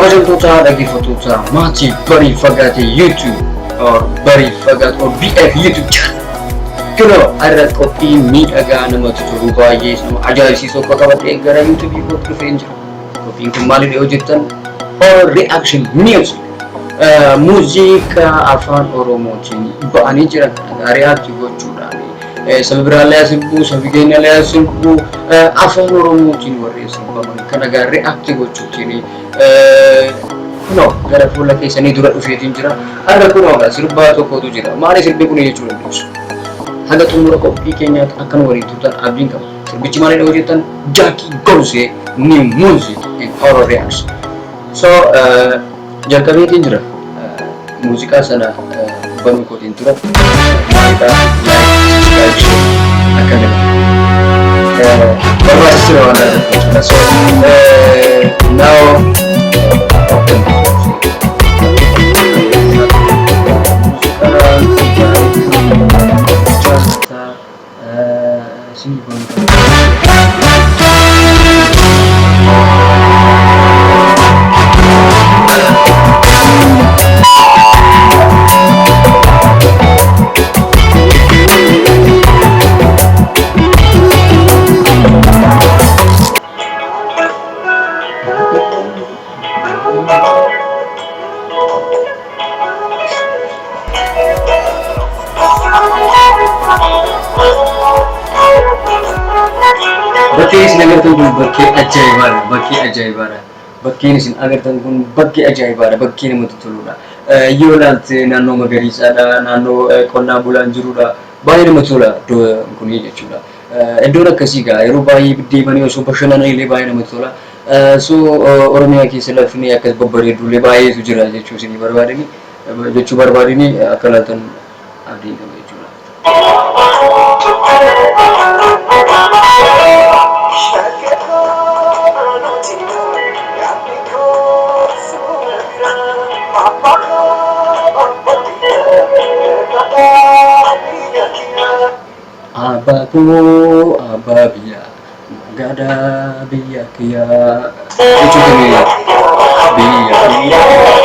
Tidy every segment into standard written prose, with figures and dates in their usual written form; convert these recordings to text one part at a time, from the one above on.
Kabajamtoota dhaggeeffattoota maatii Barii Fagaate YouTube or Barii Fagaate or BF YouTube channel. Kunoo har'a qophii miidhagaa namatti tolu baay'ee nama ajaa'ibsiisu akka qabadhee gara YouTube kootti dhufeen jira. Qophiin kun maalidha yoo jettan, Horror Reaction Music. Muuziqaa afaan Oromootiin ba'anii jiran kana react gochuudhaan, saba biraallee sirbuu, sabi keenyallee sirbuu, afaan Oromootiin warreen sirbaman kana react gochuutiin kunoo gara fuula keessanii dura dhufeetiin jira. Har'a kunoo sirbaa tokkotu jira. Maali sirbi kun jechuu dandeessu. Haga xumura qophii keenyaatti akka nu waliin turtan abdiin qaba. Sirbichi maalidha yoo jettan, Jackie Gongsee new music in horror reaction. So jalqabeetiin jira. Muuziqaa sana banuu kootiin tura. Muuziqaa like, subscribe, share akka gala. Barbaachisuudha waan ta'eef jechuudha. So now open this website. Muuziqaa jaallataa isinii banuu. Bakkee isin agartan kun bakkee ajaa'ibaadha. Bakkee ajaa'ibaadha. Bakkeen isin agartan kun bakkee ajaa'ibaadha. Bakkee namatti toludha. Yoo ilaalte naannoo magariisaadha. Naannoo qonnaan bulaan jirudha. Baay'ee namatti tola iddoon kun jechuudha. Iddoon akkasii egaa yeroo baay'ee deemanii osoo bashannanan illee baay'ee namatti tola. So Oromiyaa keessa lafni akkas babbareedu illee baay'eetu jira jechuu isinii barbaadani jechuu barbaadani akka ilaaltan abdiin qaba jechuudha. Abbaa koo, abbaa biyyaa, magaalaa biyya kiyyaa jechuutu biyya biyya kiyyaa.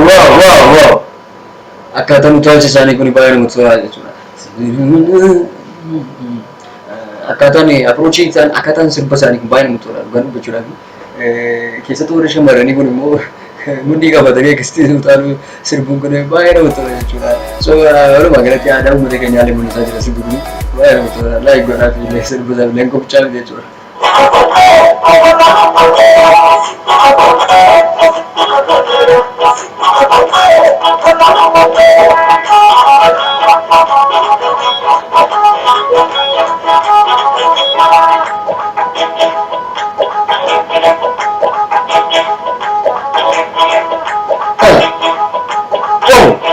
Wow! Akkaataan utaalcha isaanii kun baay'ee namatti tola jechuudha. Akkaataan approachii isaan, akkaataan sirba isaanii kun baay'ee namatti tola dhugaan dubbachuudhaaf. Keessattuu warri shamarranii kun immoo mudhii qabatanii akkasitti utaaluu sirbuun kun baay'ee namatti tola jechuudha. So walumaa galatti aadaa uummata keenyaa illee mul'isaa jira sirbi kun, baay'ee namatti tola. Like godhaa fi illee sirba isaa illee qophaa'aa jechuudha. Oh!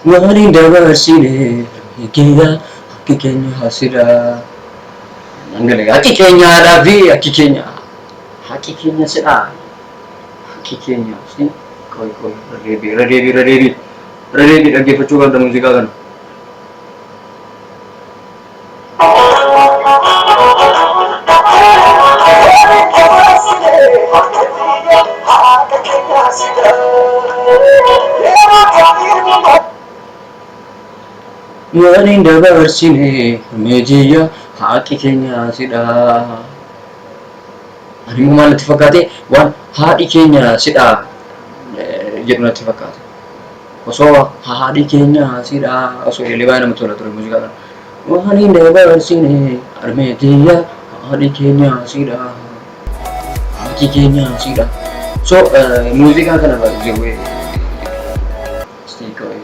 Waliin dabarsine keenya hakki keenya hasira. Hakki keenya haadhaa fi hakki keenya hakki keenya sidhaa. Hakki keenya si qoy qoy, irra deebii, irra deebii, irra deebii, irra deebii dhaggeeffachuu qabda muuziqaa kana. Waliin dabarsine meejiyya haaqi keenya sidhaa. Ani immoo maal natti fakkaate, waan haadhi keenya sidhaa jedhu natti fakkaate. Osoo haadhi keenya sidhaa osoo jedhee baay'ee namatti tola ture muuziqaa kana. Waliin dabarsine harmeetiyya haadhi keenya sidhaa. Haati keenya sidhaa. So muuziqaa kana baay'ee stiikoo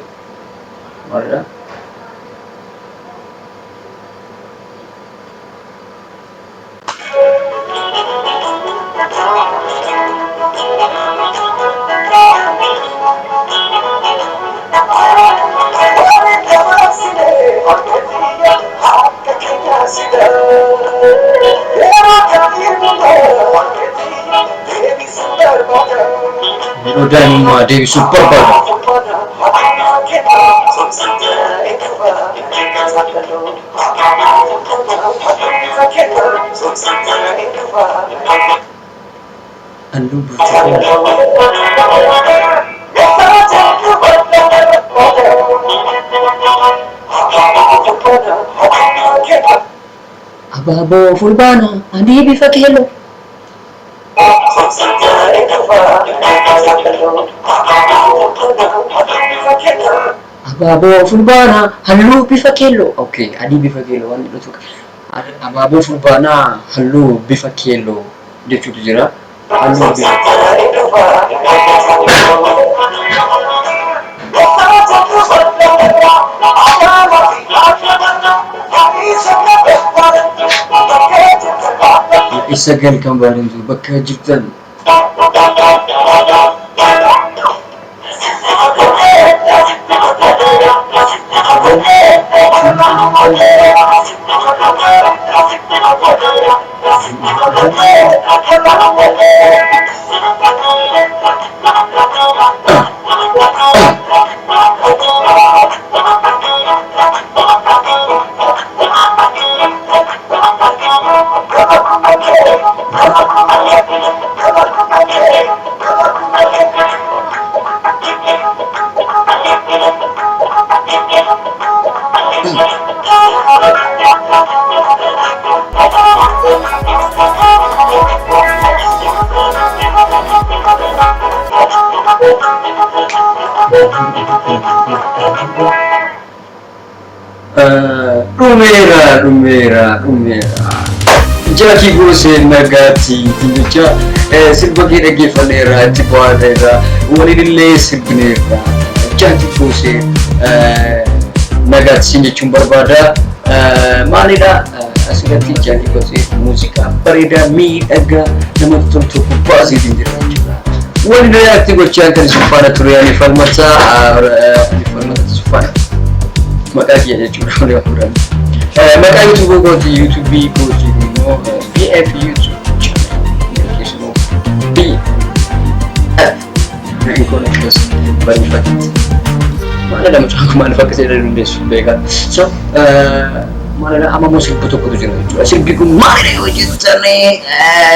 maalidha? Yeroo daa'imummaa deebisuuf barbaada. Halluu burtukaana. Abaaboo fulbaana adii bifa keelloo. Abaaboo fulbaanaa halluu bifa keelloo. Okay, adii bifa keelloo waan jedhutu, abaaboo fulbaanaa halluu bifa keelloo jechuutu jira. Halluu bifa isa gal kan baarentu bakka jirtan. Dhumeera, dhumeera, dhumeera. Jaakii Goosee nagaatti jecha sirba kee dhaggeeffanneerra, itti bohaarreerra, waliin illee sirbineerra. Jaakii Goosee nagaatti siin jechuun barbaada. Maalidha, asirratti Jaakii Goosee muuziqaa bareedaa miidhagaa namatti tolu tokko baaseetiin jira jechuudha. Waliin react gochaa kan isin faana ture ani Falmataa, ani Falmataa Tasfaadha. Maqaa kiyya jechuudha waliin fuudhan. Maqaa YouTube kooti, YouTube kooti immoo BF YouTube channel yookiis immoo BF kun akkas barreeffatti. Maalidha, mucaan kun maaliif akkas jedhanii dandeessu beekaa. So maalidha, amma immoo sirba tokkotu jira jechuudha. Sirbi kun maalidha yoo jettanii,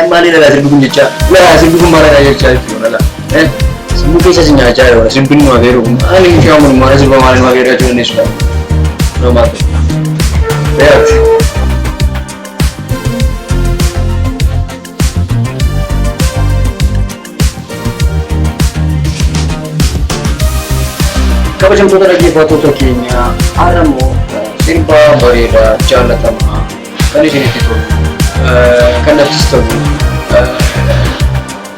maalidha sirbi kun jecha, laa sirbi kun maalidha jecha jechuudha laa. Sammuu keessa si nyaachaa jira sirbi nu afeeru kun, maali mucaan kun, maali sirba maali nu afeeru jechuu dandeessu. No matter. React. Kabajamtoota dhaggeeffattoota keenya, har'a immoo sirba bareedaa jaallatamaa kan isinitti tolu, kan nattis tolu,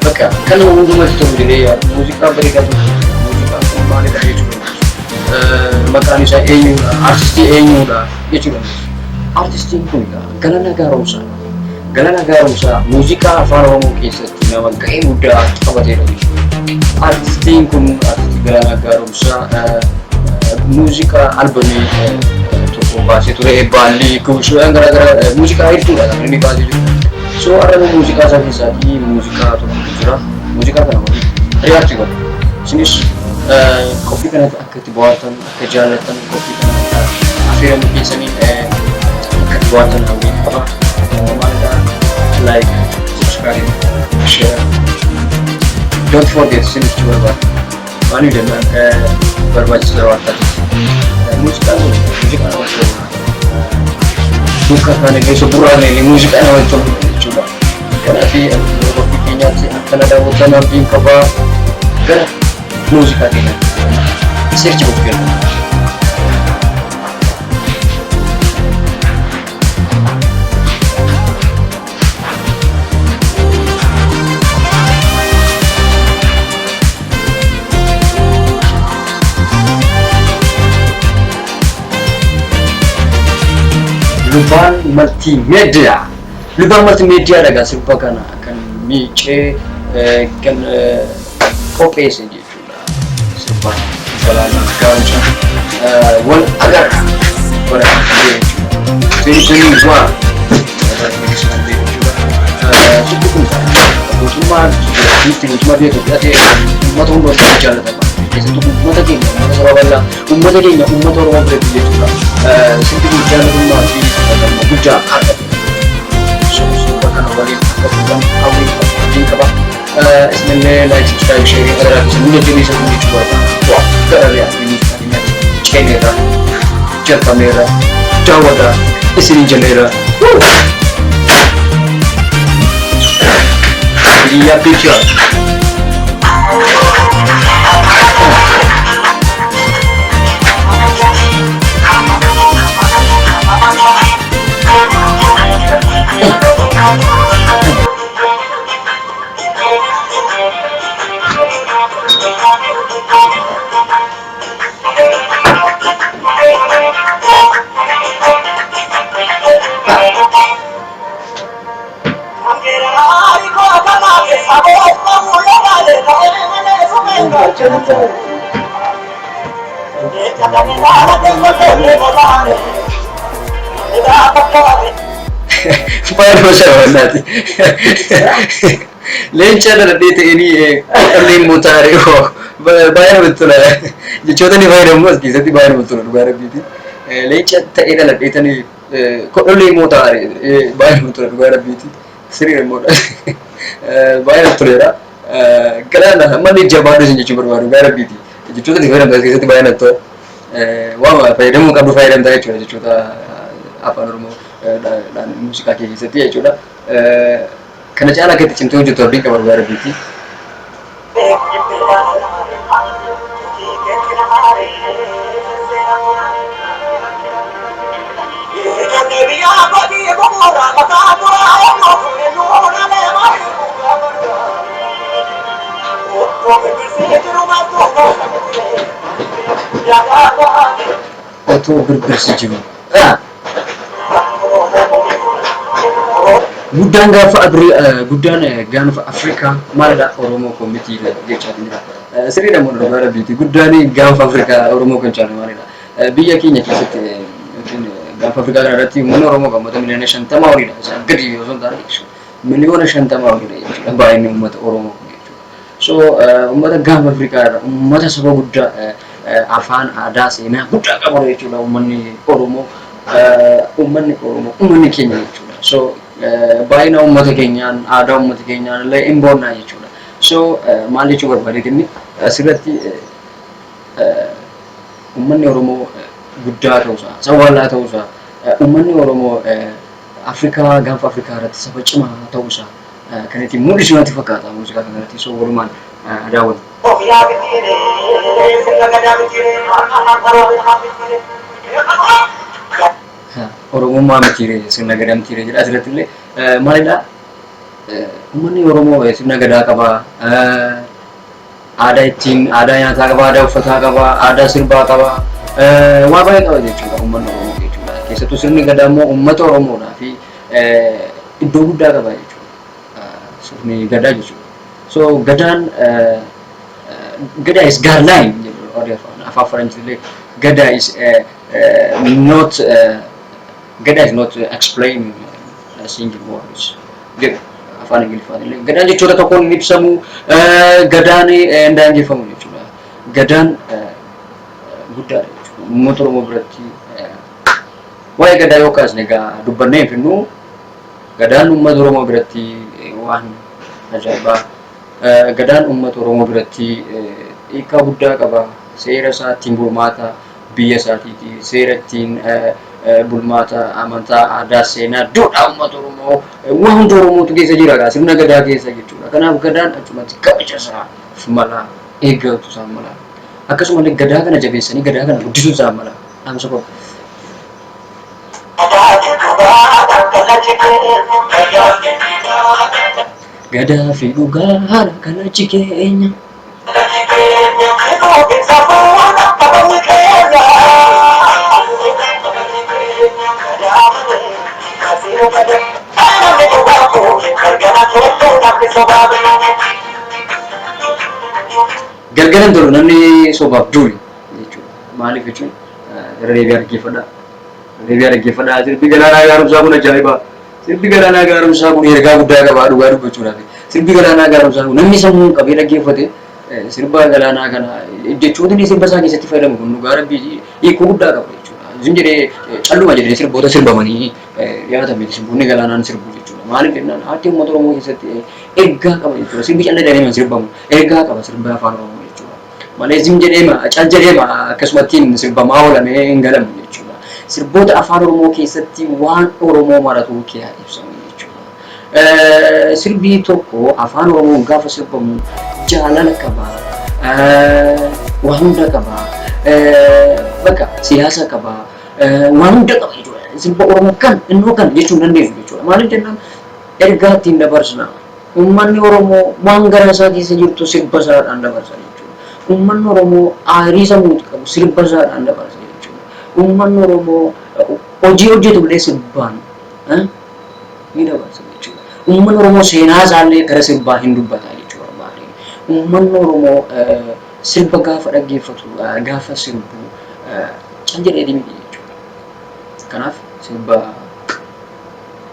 bakka kan nama hundumatti tolu jedhee yaadu muuziqaa bareedaa tokko. Muuziqaan kun maalidha jechuudha? Maqaan isaa eenyudha? Artistii eenyudha jechuudha? Artistiin kun egaa Galaanaa Gaaromsaa. Galaanaa Gaaromsaa muuziqaa afaan Oromoo keessatti nama gahee guddaa taphateedha jechuudha. Artistiin kun artistii Galaanaa Gaaromsaa muuziqaa albamii tokko baasee ture. Baalli kuushaan garaagaraa muuziqaa hedduudha kan inni baasee jiru. So har'a muuziqaa isaa keessaatii muuziqaa tokkotu jira. Muuziqaa kana waliin react godha. Isinis qophii kanatti akka itti bohaartan, akka jaallattan, qophii kana affeeramuu keessanii akka itti bohaartan hawwii qaba. Maalidha? Like, subscribe, share. Don't forget isin jechuu barbaada. Maaliif jennaan barbaachisaa waan taateef. Muuziqaan kun muuziqaa namatti tolu. Duukaa kaane keessa burraane muuziqaa namatti tolu jechuudha. Kanaaf qophii keenyaatti akkana daawwatan abdiin qabaa gara muuziqaa keenyaatti. Search gochuu. Lubaan Multimedia. Lubaan Multimedia dhagaa sirba kana kan miicee kan qopheesse jechuudha. Sirba Galaanaa Gaaromsaa wal agarra bara jechuudha. 2021 jechuudha. Sirbi kun guutummaa biyyattiitti, guutummaa biyya Itoophiyaa ta'e uummata hunda biratti jaallatama. Keessattuu uummata keenya, uummata saba bal'aa, uummata keenya, uummata Oromoo biratti jechuudha. Sirbi kun jaalatamummaa fi fudhatama guddaa argate. So sirba kana waliin akka turan hawwii qaba, abdiin qaba. Isinillee like, subscribe, share adaraa keessan nu jajjabeessan jechuu barbaada. Waa gara react muuziqaa keenyaatti ceeneerra, jalqabeerra, daawwadhaa isiniin jenneerra. Hiriyaa Picture. Faayidoo shaawwannaati. Leenca dhaladhee ta'anii dhalli immoo taaree baay'ee namatti tola. Jechoota ni fayyadamu as keessatti baay'ee namatti tola dhugaa rabbiiti. Leenca ta'ee dhaladhee tanii kodhollee immoo taaree baay'ee namatti tola dhugaa rabbiiti. Sirrii immoo baay'ee namatti toleera. Galaana ammallee jabaadhu isin jechuu barbaadu dhugaa rabbiiti. Jechoota ni fayyadamtu as keessatti baay'ee namatti tola. Waama fayyadamuu qabdu fayyadamta jechuudha jechoota afaan Oromoo muuziqaa kee keessatti jechuudha. Kana caalaa akka itti cimtee hojjettu abdiin qaba dhugaa rabbiiti. Otoo birbirsi jiru. Guddaan gaafa guddaan gaanfa Afrikaa maalidha Oromoo koomitii jechaa jira. Sirriidha moo dhugaa rabbiiti. Guddaan gaanfa Afrikaa Oromoo kan caalu maalidha? Biyya keenya keessatti yookiin gaanfa Afrikaa kana irratti uummanni Oromoo kan uummata miliyoona 50 olidha. Isaan gadi osoo hin taane miliyoona 50 olidha jechuudha baay'inni uummata Oromoo kun jechuudha. So uummata gaanfa Afrikaa irra uummata saba guddaa afaan aadaa seenaa guddaa qabu jechuudha uummanni Oromoo. Uummanni Oromoo uummanni keenya jechuudha. So baay'ina uummata keenyaan aadaa uummata keenyaan illee hin boonnaa jechuudha. So maal jechuu barbaadeet inni asirratti uummanni Oromoo guddaa ta'uusaa, saba bal'aa ta'uusaa, uummanni Oromoo Afrikaa gaanfa Afrikaa irratti saba cimaa ta'uusaa kan ittiin mul'isu natti fakkaata muuziqaa kana irratti. So walumaan daawwanna. Oromummaa mitiiree sirna gadaa mitiiree jedha asirratti illee maalidha? Uummanni Oromoo sirna gadaa qaba. Aadaa ittiin aadaa nyaataa qaba, aadaa uffataa qaba, aadaa sirbaa qaba. Waa baay'ee qaba jechuudha uummanni Oromoo jechuudha. Keessattuu sirni gadaa immoo uummata Oromoodhaa fi iddoo guddaa qaba jechuudha. Sirni gadaa jechuudha. So gadaan, Gadaa is guideline jedhu afaan Faranjiilee. Gadaa is not Gadaa is not explain single words jedhu afaan Ingiliffaan illee. Gadaan jechoota tokkoon hin ibsamu, gadaan hin daangeffamu jechuudha. Gadaan guddaadha jechuudha. Uummata Oromoo biratti waa'ee gadaa yoo kaasne egaa dubbannee hin finnu. Gadaan uummata Oromoo biratti waan ajaa'ibaa. Gadaan uummata Oromoo biratti hiikaa guddaa qaba. Seera isaa ittiin bulmaata biyya isaatiiti. Seera ittiin bulmaata amantaa, aadaa, seenaa, duudhaa uummata Oromoo, waan hunda Oromootu keessa jira egaa sirna gadaa keessa jechuudha. Kanaaf gadaan achumatti kabaja isaa mala eeggatu isaan mala. Akkasumallee gadaa kana jabeessanii gadaa kana guddisuu isaan mala. Dhaamsa koo. Gadaa fi dhugaa haala kalachi keenya. Galgala hin tolu namni sobaaf duule jechuudha. Maaliif jechuun, irra deebi'aa dhaggeeffadhaa. Irra deebi'aa dhaggeeffadhaa. Sirbi Galaanaa Gaaromsaa kun ajaa'iba. Sirbi Galaanaa Gaaromsaa kun ergaa guddaa qaba dhugaa dubbachuudhaaf. Sirbi Galaanaa Gaaromsaa kun namni sammuu qabee dhaggeeffate sirba Galaanaa kana, jechoota inni sirba isaa keessatti fayyadamu kun dhugaa rabbii hiikoo guddaa qaba jechuudha. Isin jedhee calluma jedhee sirboota sirbamanii dhiyaatan miti sirboonni Galaanaan sirbu jechuudha. Maaliif jennaan, aartii uummata Oromoo keessatti ergaa qaba jechuudha. Sirbi calla jedhee sirbamu ergaa qaba sirba afaan Oromoo jechuudha. Malee zim jedheema cal jedheema akkasumattiin sirbamaa oolamee hin galamu jechuudha. Sirboota afaan Oromoo keessatti waan Oromoo maratu kiyaa ibsamu jechuudha. Sirbii tokko afaan Oromoon gaafa sirbamu jaalala qaba, waan hunda qaba, bakka siyaasa qaba, waan hunda qaba jechuudha. Sirba Oromoo kan innoo kan jechuu hin dandeessu jechuudha. Maaliif jennaan, ergaa ittiin dabarsina. Uummanni Oromoo waan gara isaa keessa jirtu sirba isaadhaan dabarsa jechuudha. Uummanni Oromoo aarii sammuuti qabu sirba isaadhaan dabarsa jechuudha. Uummanni Oromoo hojii hojjetu illee sirbaan ni dabarsa jechuudha. Uummanni Oromoo seenaa isaallee gara sirbaa hin dubbata jechuu barbaade. Uummanni Oromoo sirba gaafa dhaggeeffatu, gaafa sirbu cal jedhee miti jechuudha. Kanaaf sirba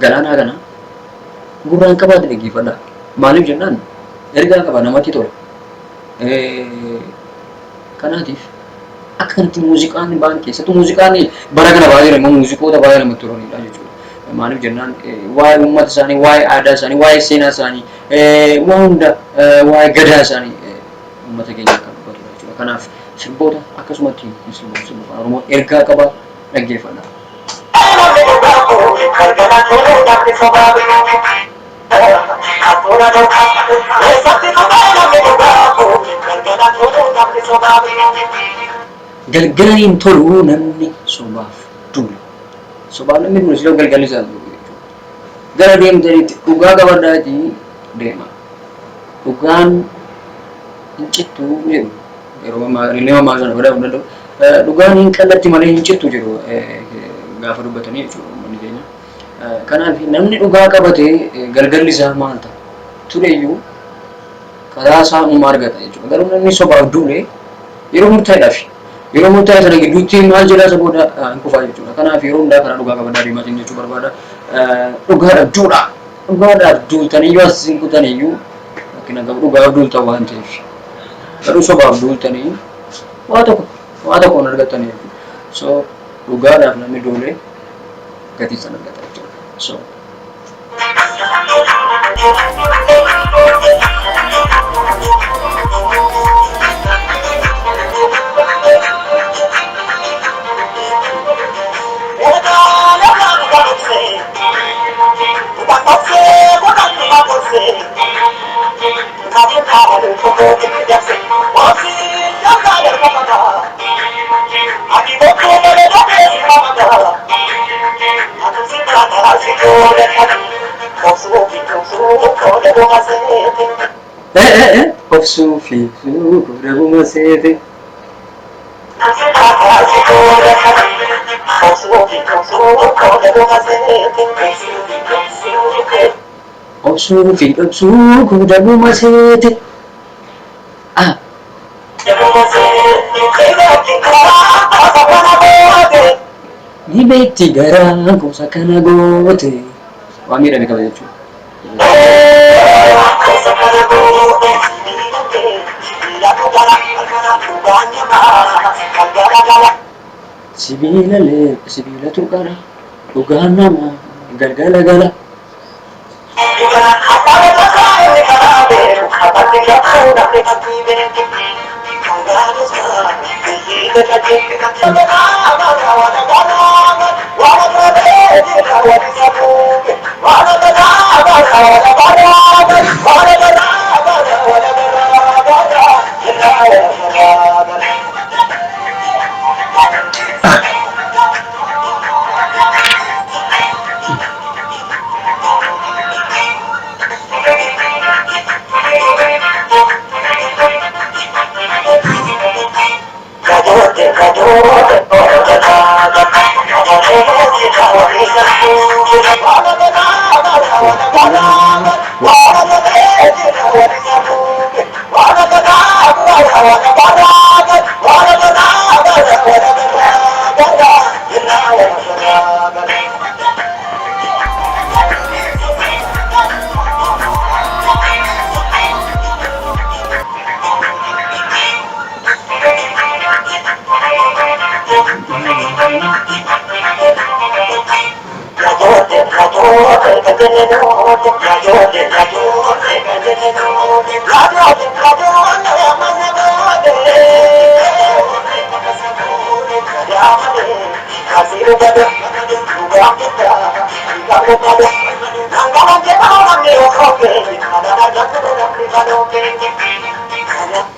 Galaanaa kana gurraan qabaate dhaggeeffadhaa. Maaliif jennaan, ergaa qaba, namatti tola. Kanaatiif akka kanatti muuziqaan ba'an, keessattuu muuziqaan bara kana baay'ee immoo muuziqoota baay'ee namatti tolanidha jechuudha. Maaliif jennaan, waa'ee uummata isaanii, waa'ee aadaa isaanii, waa'ee seenaa isaanii, waa hunda, waa'ee gadaa isaanii uummata keenya kan dubbatudha jechuudha. Kanaaf sirboota akkasumatti hin sirbamu, sirba afaan Oromoo ergaa qaba, dhaggeeffadha. Galgala hin tolu namni sobaaf duule. Sobaaf namni duule siloo galgalli isaa tolu jechuudha. Gara deemtanitti dhugaa qabadhaatii deema. Dhugaan hin cittu jedhu yeroo ammaa illee ammaa sana godhaa hin danda'u. Dhugaan hin qallatti malee hin cittu jedhu gaafa dubbatanii jechuudha uummanni keenya. Kanaaf namni dhugaa qabate galgalli isaa maal ta'a? Tureyyuu karaa isaa uumaa argata jechuudha. Garuu namni sobaaf duule yeroo murtaa'eedhaaf, yeroo murtaa'e sana gidduutti maal jedhaa, isa booda hin kufaa jechuudha. Kanaaf yeroo hundaa karaa dhugaa qabadhaa deemaa jechuu barbaada. Dhugaadhaaf duudhaa. Dhugaadhaaf duultanii yoo as hin kutaniyyuu rakkina qabu, dhugaaf duultan waan ta'eef. Garuu sobaaf duultanii waa tokko hin argattanii jechuudha. So dhugaadhaaf namni duule gatii sana argata jechuudha. So Obsuu fi dhabuma seete. Obsuu fi dhoksuu koo dabuma seete. Ah. Ni beekti garaan kuusa kana goote. Waan miidhame qaba jechuudha. Sibiila lee sibiilatu qara dhugaan nama galgala gala.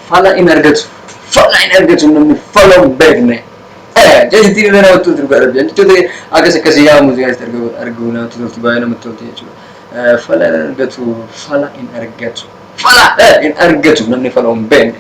Fala hin argatu. Fala hin argatu namni fala hin beekne. Jechitti irra namatti tolti dhugaa dhabde. Jechoota akkas akkasii yaa muuziqaa keessatti arguu namatti tolti, baay'ee namatti tolti jechuudha. Fala hin argatu, fala hin argatu. Fala hin argatu namni fala hin beekne.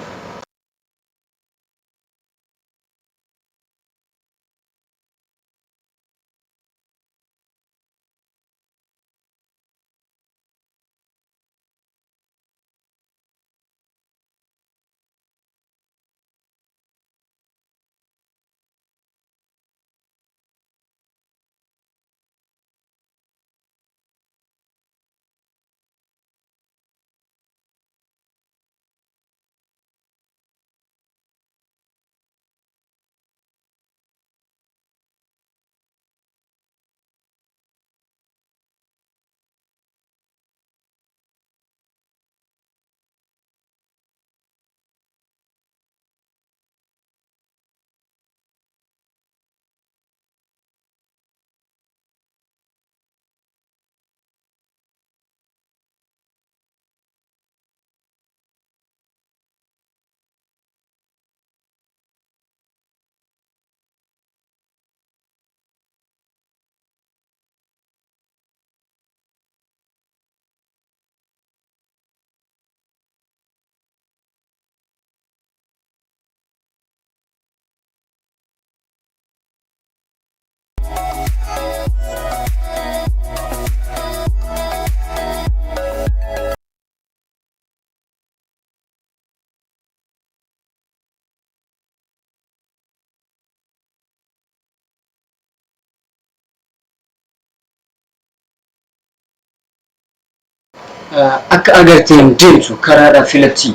Akka agarteen deemtu karaadhaa filatti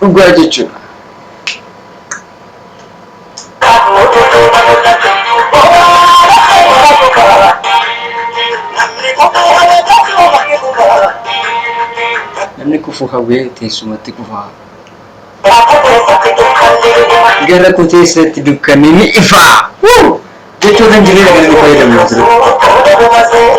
dhugaa jechuudha. Namni kufu hawwee teessumatti kufa. Gara koo teessatti dukkanni ni ifa. Jechoota hin jirre kan inni fayyadamu asirratti.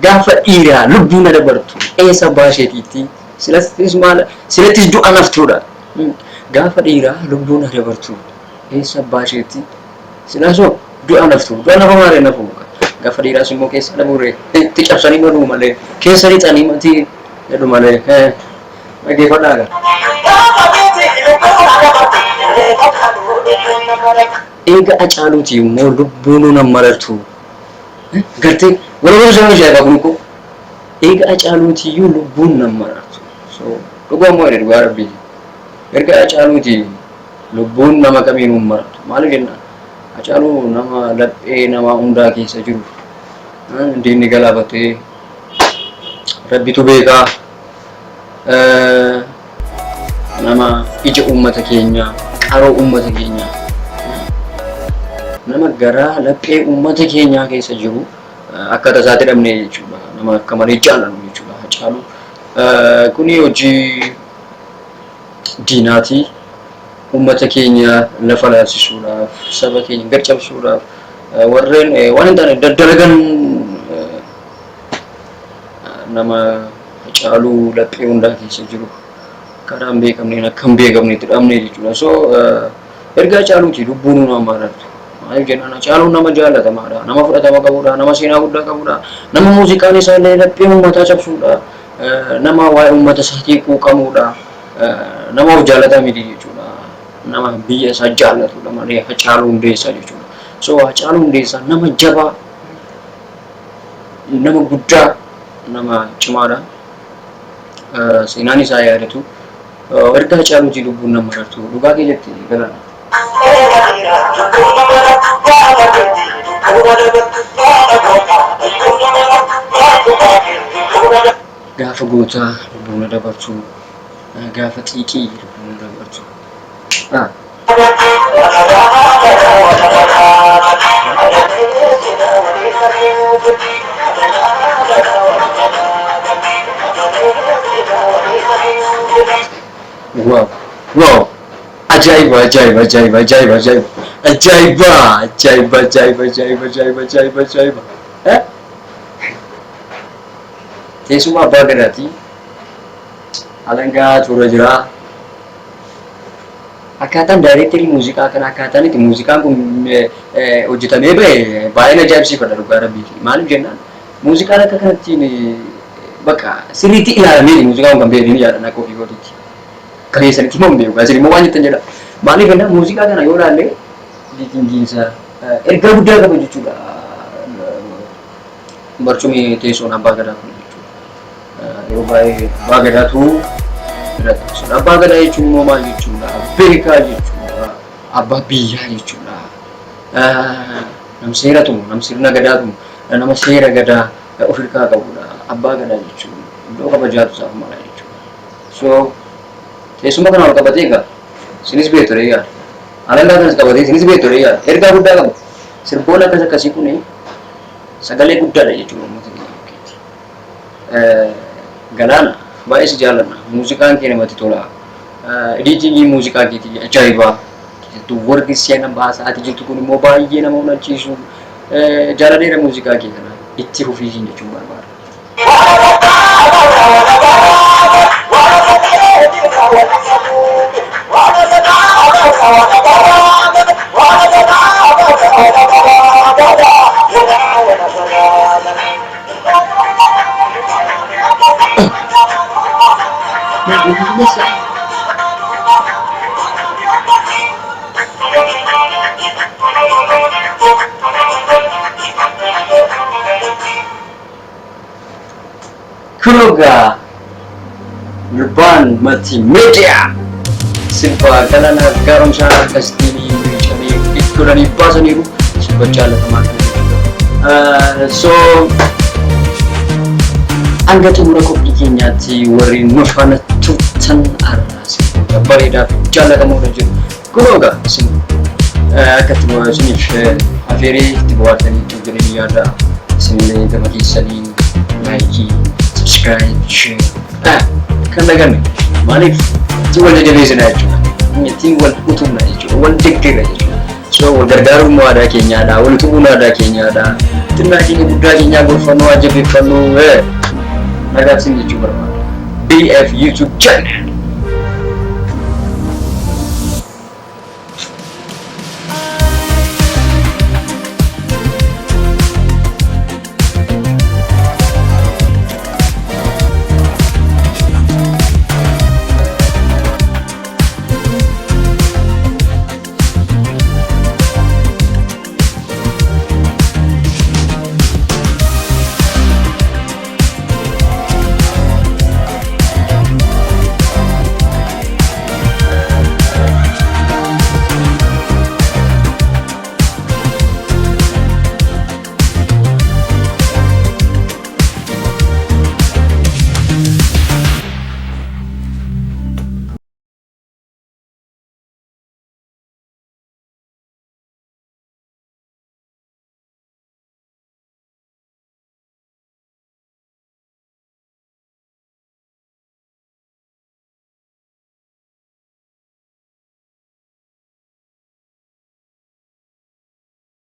Gaafa dhiiraa lubbuu na dabartu eessa baasheetiitti silattis maal silattis du'a naftuudha. Gaafa dhiiraa lubbuu na dabartu eessa baasheetti silaasoo du'a naftu du'a nafa malee nafu gaafa dhiiraas immoo keessa dhabuure itti cabsanii maduu malee keessa lixanii matii jedhu malee dhaggeeffadhaa gaa. Eega Hacaaluuti immoo lubbuun na marartu gartee walaloo isaa ajaa'ibaa kun koo eega Hacaaluutiyyuu lubbuun na marartu. So dhugaa immoo jedhe dhugaa rabbii erga Hacaaluuti lubbuun nama kamiinuu hin marartu. Maaliif jennaan Hacaaluu nama laphee namaa hundaa keessa jiru diinni galaafatee rabbitu beekaa nama ija uummata keenyaa qaroo uummata keenyaa nama garaa laphee uummata keenyaa keessa jiru akka tasaatti dhabne jechuudha. Nama akka malee jaallannu jechuudha. Hacaaluu kuni hojii diinaati. Uummata keenya lafa laalchisuudhaaf, saba keenya gad cabsuudhaaf warreen waan hin taane daddalagan nama Hacaaluu laphee hundaa keessa jiru karaa hin beekamneen akka hin beekamnetti dhabne jechuudha. So erga Hacaaluuti lubbuun nama marartu. Maaliif jennaan Hacaaluun nama jaalatamaadha, nama fudhatama qabudha, nama seenaa guddaa qabudha, nama muuziqaan isaa illee laphee uummataa cabsuudha, nama waa'ee uummata isaatii quuqamuudha, nama of jaalataa miti jechuudha. Nama biyya isaa jaallatudha malee Hacaaluu Hundeessaa jechuudha. So Hacaaluu Hundeessaa nama jabaa, nama guddaa, nama cimaadha. Seenaan isaa yaadatu. Erga Hacaaluutii lubbuun nama marartu dhugaa kee jette Galaana. Gaafa gootaa lubbuun na dabartu, gaafa xiiqii lubbuun na dabartu. Wow wow ajaa'iba ajaa'iba ajaa'iba ajaa'iba ajaa'iba ajaa'iba ajaa'iba ajaa'iba ajaa'iba ajaa'iba ajaa'iba ajaa'iba. Teessuma abbaa gadaati. Alangaa toora jira. Akkaataan daayireektarii muuziqaa kana akkaataan itti muuziqaan kun hojjetamee bahe baay'een ajaa'ibsiifadha dhugaa rabbiiti. Maaliif jennaan muuziqaan akka kanattiin bakka sirriitti ilaalamee muuziqaan kun kan bahe ni yaadhan akka ofii kootiitti. Akka keessanitti immoo hin beeku. Isin immoo waan jettan jedha. Maaliif jennaan muuziqaa kana yoo ilaalle editingiinsa ergaa guddaa qaba jechuudha. Barcumi teessoon abbaa gadaa kun jechuudha. Yeroo baay'ee abbaa gadaatu irra taasisa. Abbaa gadaa jechuun immoo maal jechuudha? Beekaa jechuudha. Abbaa biyyaa jechuudha. Nam seera tumu, nam sirna gadaa tumu, nama seera gadaa of hirkaa qabudha. Abbaa gadaa jechuun iddoo kabajaatu isaaf mala jechuudha. So teessuma kana ol qabatee egaa isinis beektu dha yaada. Alangaa kanas qabatee isinis beektu dha yaada. Ergaa guddaa qaba. Sirboonni akkas akkasii kun sagalee guddaadha jechuudha uummata keenya bukkeetti. Galaana baay'ee si jaallanna. Muuziqaan kee namatti tola. Ediitingiin muuziqaa keetii ajaa'ibaa. Keessattuu warri si'ana baasaati jirtu kun immoo baay'ee nama onnachiisu. Jaaladheera muuziqaa kee kana itti fufiisiin jechuun barbaada. Kunogaa Gurbaan Multimedia sirba Galaanaa Gaaromsaa akkasitiin miicanii itti godhanii baasaniiru sirba jaalatamaa kana jechuudha. So hanga xumura qophii keenyaatti warri nu faana turtan har'a sirboota bareedaa fi jaalatamoodha jiru. Kunoo egaa isin akka itti isiniif afeeree itti bohaartanii jedheen yaada. Isinillee gama keessanii like, subscribe, share kan daganne maaliif ittiin wal jajjabeessina jechuudha. Ittiin wal utubna jechuudha. Wal deeggarra jechuudha. So wal gargaaruun aadaa keenyaadha. Wal utubuun aadaa keenyaadha. Xinnaa keenya guddaa keenyaa gorfannoo, ajjabeeffannoo, nagaaf sin jechuu barbaada. BF YouTube channel.